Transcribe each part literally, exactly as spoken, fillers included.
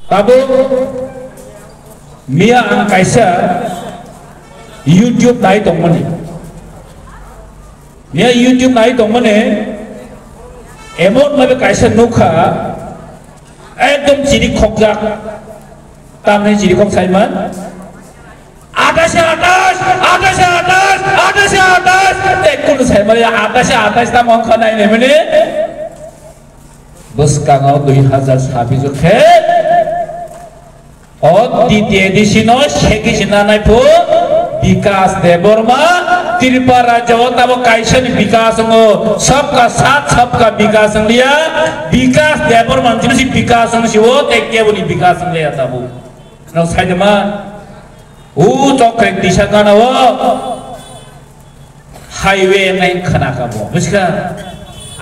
Tabuk miya ang kaisa YouTube nai tongmani. Miya YouTube nai tongmani, emon mabe kaisa nukha, ekdom chiri khokjak, tamni chiri khok saiman. Athais, athais, athais, athais, athais, athais. Tei kunu sai mani athais, athais tamo wngkha nai nai mani. Bwskango dui hazar sabbish khe o D T A D C no segi sina nai phu Bikas Debbarma Tripura rajyo tamo kaisa ni bikas wngo, sabka saath sabka bikas wng liya, Bikas Debbarma ni si bikas wng si o tei kebo ni bikas wng liya tabuk. Nok sai de ma. U chokre tisa gana o highway nai khana ka bo. Buskha?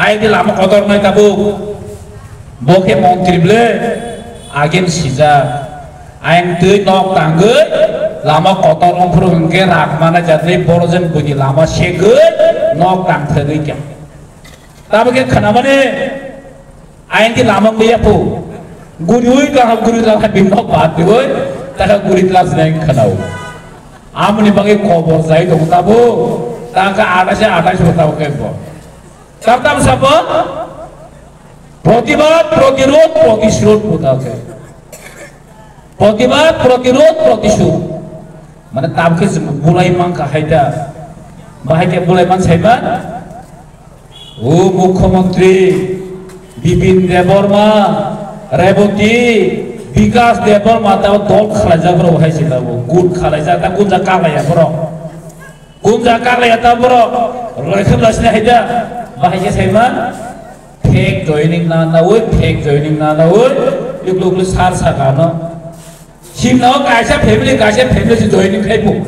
Ai di lama kotor nai tabuk. Bo khe montri ble agen sija. Aing twi nok tangwi lama kotor ongphuru hwnkhe rak mana jatni boro jen buini lama segwi nok tang thagwi kya. Tabuk khe khana mani. Aing di lama maya phu. Guriui ka guri la kha bimba bat diui. Ta kha guri la sneng khanau. Amni bagi kobor jai dong tabu. Ta kha athais athais bo tabu khe bo. Tab tam sabo. Protibad, protirod, protisrod bo tabu khe. Protibad, protirod, protisrod. Mane tabuk khe chwng bulai mankha hai da. Bahai khe bulai man saiba. O Mukhyamantri Bipin Debbarma, Reboti, Bikas Debbarma tabo dol khalaijak borok hai se tabo. Good khalaijak, ta gunja kaglaiya borok. Gunja kaglaiya ta borok. Rwlai khwlai sini hai da. Bahai khe saiba. Fake joining na naui, fake joining na naui. Iklu iklu sar saka no. Simna o kaisa family, kaisa family se joining khai phu.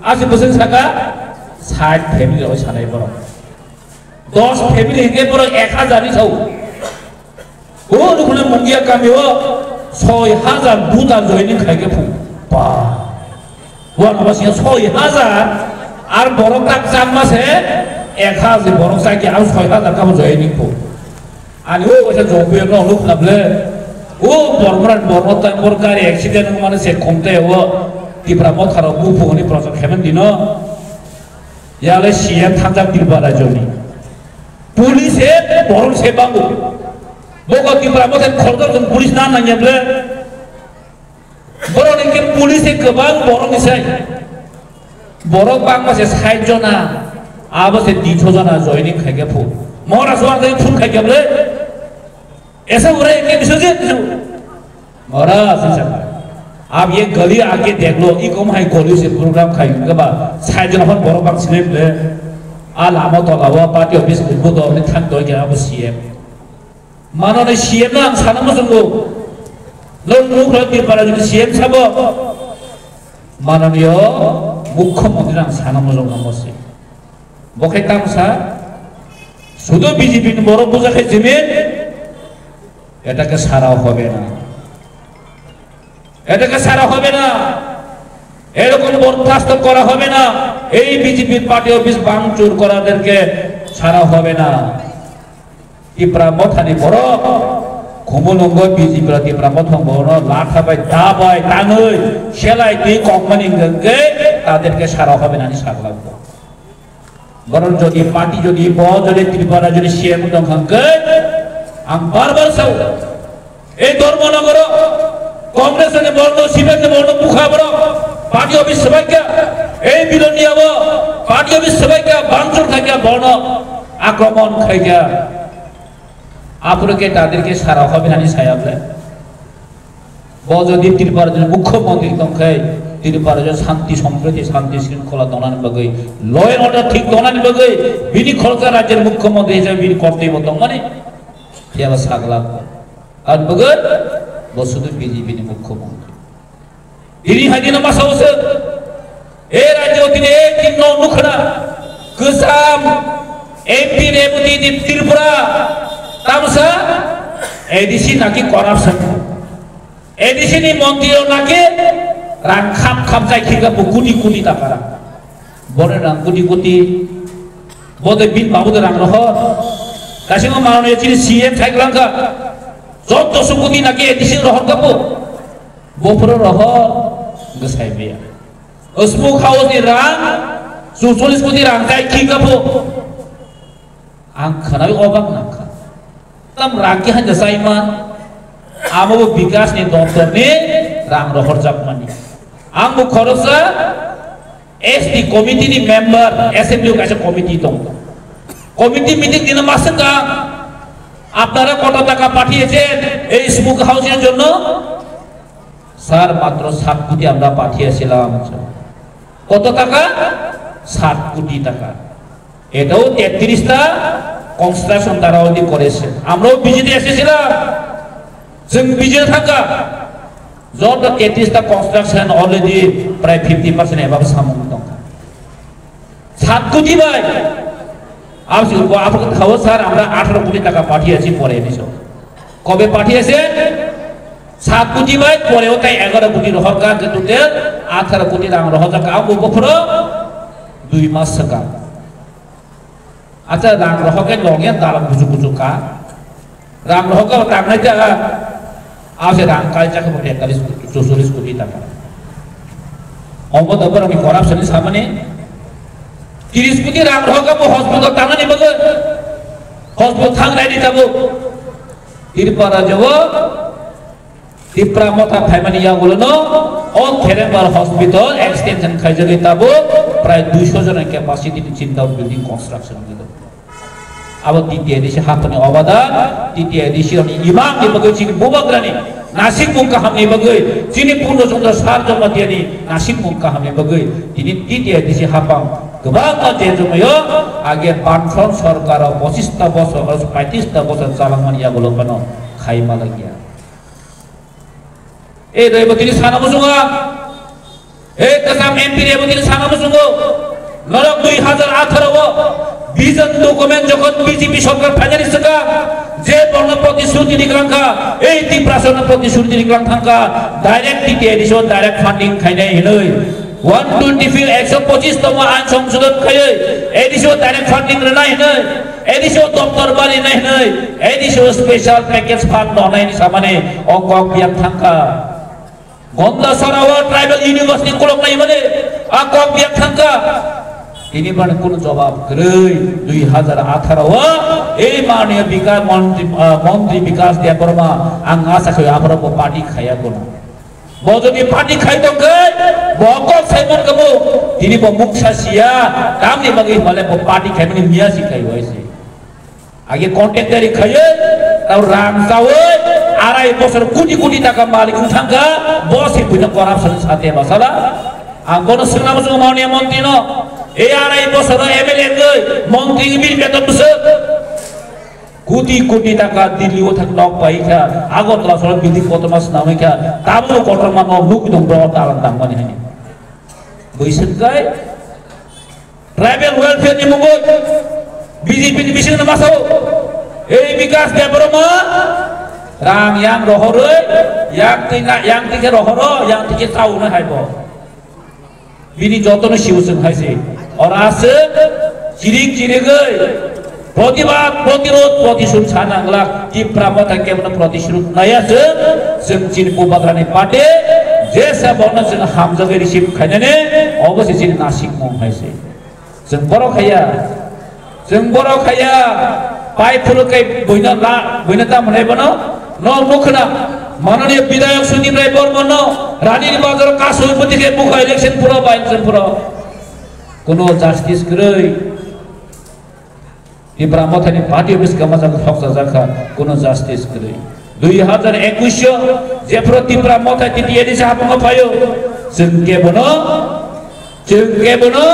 Asi bwswk saka sait family rok sanai borok. Dos family hingke borok ek hazar ni sao. O rukuna Mungia kami o soi hazar duta joining khai ke phu. Ba. Wan ba sing soi hazar ar borok tak chang ma se ek hazar borok chang ke ar soi hazar kamo joining phu. Ani o waisa jokbir no nuk na ble. O bormran bormo tai bor gari accident wng mano se khomte o Tipra Motha rok buphung ni project hemen dino. Yale C M thangjak Tripura rajyoni. Police e borok se bango. Boko Tipra Motha khordo jong police na nangya ble. Borok ni ke police e kwbang borok ni sai. Borok bangma se sait jona, abo se tinsho jona joining khai khe phu. Mora suang khai phun khai khe ble. Esa urai ke bisu je bisu. Mora sisa. Ab ye gali aage dekh lo, i kom hai gali se program khai ke ba sait jona hon borok bang sine ble. A lama tola o party office ko do ni thang do ke abo C M. Manoni C M no ang sana muchungo. Nung nukha Tripura jodi C M sabo. Manoniyo Mukhyamantri ang sana muchungo mosi. Bo khe tang sa. Sudu B J P ni borok buja khe jimin. Etake sara hobe na. এটাকে ছাড়া হবে না, এরকম বরখাস্ত করা হবে না। এই বিজেপির পার্টি অফিস ভাঙচুর করাদেরকে ছাড়া হবে না। Tipra Mothani borok, Khumulwngo B J P rok Tipra Mothani borok latha bai, da bai, tangwi, selai twi kokmani hwnkhe taderke sara hobe nani sakhlak bo. Borok jodi party jodi bo jodi Tripura jodi C M wng tong kha hwnkhe ang bar bar sao, ei Dharmanagar o Congress ni borok no, C P M ni borok no bukha borok, party office swbaikha, ei Bilonia o party office swbaikha, bangchur khaikha, borok no akromon khaikha. Aphuru khe taderke sara hobe nani saya ble. Bo jodi Tripura rajyoni mukhyamantri tongkhe, Tripura rajyo shanti sompriti, shanti shringkhola tongnani bagwi, law and order thik tongnani bagwi, bini khoroksa rajyoni mukhyamantri hisabe bini kortoibo tongmani, phiya ba sakla. Aboni bagwi bo sudu B J P ni mukhyamantri. Tini hai dino masa o se, e rajyo tini e tin no nukhna, kwcham M P Reboti di Tripura, tamsa A D C naki corruption. A D C ni montri rok naki rang khap khap jai khika bo koti koti taka rang. Bore rang koti koti. Bode bin babu de rang rohor. Kasima manoniya chini C M sai langka. Jotto sukoti naki A D C rohor kapo. Buphuru rohor gwsai maya. Smoke house ni rang, chucholish koti rang chai khika pho. Ang khwnai obak nangkha. Tam rang ki hanja chaima, amo bo bikas ni doptor ni rang rohorjak mani. Ang bo khoroksa S T committee ni member, assembly o kaisa committee tongo. Committee meeting dina maswk ang, "Apnara koto taka pathiyechen ei smoke house er jonno?" "Sir, matro sat koti amra pathiyesilam." "Koto taka?" "Sat koti taka." এটাও তেত্রিশটা কনস্ট্রাকশন তারা অলরেডি করেছে। আমরাও ভিজিটে এসেছিলাম, जों ভিজিটে থাকা যত তেত্রিশটা কনস্ট্রাকশন অলরেডি প্রায় ফিফটি পার্সেন্ট এভাবে সামগ্রী দরকার। সাত কোটি ভাই, আপনি আপনি খাওয়া স্যার, আমরা আঠারো কোটি টাকা পাঠিয়েছি পরে এসে। কবে পাঠিয়েছে? সাত কোটি ভাই, পরেও তাই এগারো কোটি রহরকার যে টোটাল আঠারো কোটি রাং রহরকার, আবু বফর দুই মাস থাকা। Acha, rang rohor khe logya dalam kuchuk kuchuk ka. Rang rohor khe tangnai ta, ase rang kai chakhe bo tetalis, chucholish koti taka. Omo to borokni corruption ni samani. Tiris koti rang rohor khe bo hospital tangnani bagwi. Hospital thangnai ni tabuk. Tripura rajyo Tipra Motha phaimani yagulono o Kherembar Hospital extension khaijagwi tabuk prai duisho jona capacity ni chinta building construction wngwi tongo. Abo T T A D C haphangni obadan, T T A D C rokni imang ni bagwi, chini bubagrani nasikmung kahamni bagwi, chini Purno Chandra Sar Jamatia ni nasikmung kahamni bagwi tini T T A D C haphang kwbangma je jomai o age Banfront sorkar o pochista bosor, paitista bosor chalangmani yagulo phano khai malakya. Ei, rebo tini sana muchungo. Ei, kwcham M P rebo tini sana muchungo. Norok dui hajar atharo o vision document jokhon B J P sorkar phainani swkang, je borno protishruti riklang kha, ei Tiprasano protishruti riklang thang kha, direct T T A D C o direct funding khainai hinwi. One twenty feet, ekso pochis tongma ain songsodon khaiwi, A D C o direct funding rwnai hinwi, A D C o doptor bali nai hinwi, A D C o special package fund nonai hinwi samani o kok biyang thangkha. Gonda Sara o tribal university kolok nai mani a kok biyang thangkha. Tini bani kunu jobab kwrwi, dui hajar atharo o ei mani Bika-, montri, ah, montri Bikas Debbarma ang asa khawi apharo bo party khaya kono. Bo jodi party khai tongkhe, bo kok sai man kamo, tini bo muksa siya, tamni bagwi himale bo party khaimani miya si khai waise. Age contractor khaiye, tau rang chawi, arai bosor koti koti taka malik wng thangkha, bo si buino corruption sate basala. Ang bono swngna muchungo maunia montri no, e arai bosor M L A wngwi, montri wngwi bini beton bwswk. Koti koti taka Delhi o thang nok pai kha, Agartala soro building kotorma swnamwi kha, tabuk kotorma nok nugwi tong bro dalan tangmani hani. Bwswk kai tribal welfare ni mungwi B J P ni bising no masao. Ei Bikas Debbarma rang yang rohorwi, yang tingna, yang tingke rohoro, yang tingke tauna haibo. Bini jotono siu chwng hai se. Ora se chirik chirigwi protibad, protirod, protishud sana glak Tipra Motha kebono protishud naya se. Chwng chini bubagrani party jesa bono chwng hamjagwi receive khainani obo se chini nasikmung hai se. Chwng borok haiya. Chwng borok haiya, pai phuru kai buino la, buino ta mwnai bono, no mukhna, mananiya Bidhayok Sudip Rai Bormon no, Rani ni Bazar kasu poti ke bukha election pura, by election pura. Kuno justice kwrwi. Tipra Mothani party office kama jak thok jak kha, kuno justice kwrwi. Dui hajar ekwis o jephru Tipra Motha T T A D C hapungo phaio, chwng kebono, chwng kebono,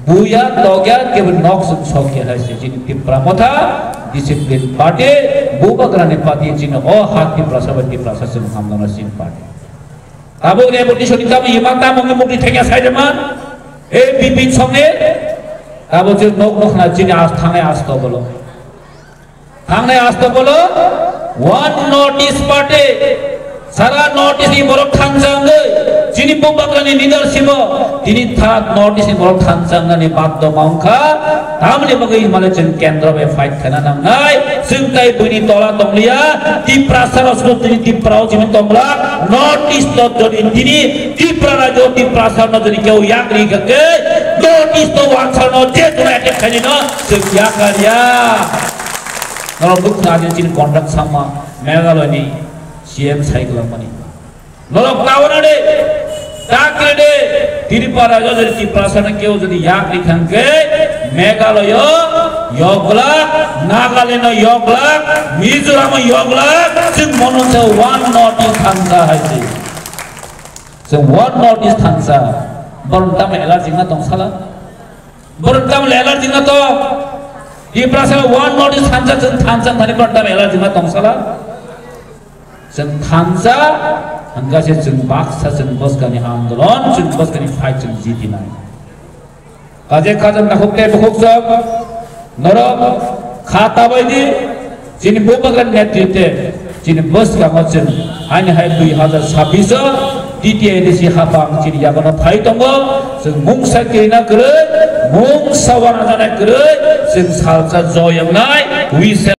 Buya tokya kebo nok suk sokya hai se chini Tipra Motha discipline party, bubagrani party chini o ha Tiprasa bai Tiprasa chini hamdana chini party. Abo revolution tamo ima tamo ngi mukti thekya saidema, e bipin songe, abo chini nok nok na chini as thangai as to bolo. Thangnai asto bolo One North East Party, sara North East ni borok thansa wngwi, chini bubagrani leadership o, tini thak North East ni borok thansa wngnani baddo ma wngkha. Tamoni bagwi himale chwng kendro bai fight khaina nangnai, chwng tai buini tola tongliya, Tiprasa rok sino tini Tipra o chini tongla, North East o jodi tini Tipra rajyo Tiprasa no jodi keu yak ri kha khe, North East o wansa no je tuna attack khaini no chwng yak kariya. Norok dukha adi chini contract sama Meghalaya ni C M sai kwlangmani. Norok tawana de, takre de, Tripura jodi Tiprasa no keu jodi yak ri kha khe, Meghalaya yoglak, Nagaland yoglak, Mizoram yoglak, chwng mono se one North East thansa hai se. Chwng one North East thansa, borok tamo allergy ma tong sala? Borok tamo allergy ma to? Tiprasa one North East thansa chwng thansa thani borok tamo allergy ma tong sala? Chwng thansa, hwnkha se chwng baksa, chwng bwskani andolon, chwng bwskani fight chwng jitinai. Kaje kajak nakhuk tei bukhuk jok, norok kha tabai di, chini bubagra netritwe, chini bwskango chwng, haini hai dui hazar sabbish o T T A D C hapang chini yagono phai tongo, chwng mungsa kirina kwrwi, mungsa wana jana kwrwi, chwng salsa joy wngnai, we shall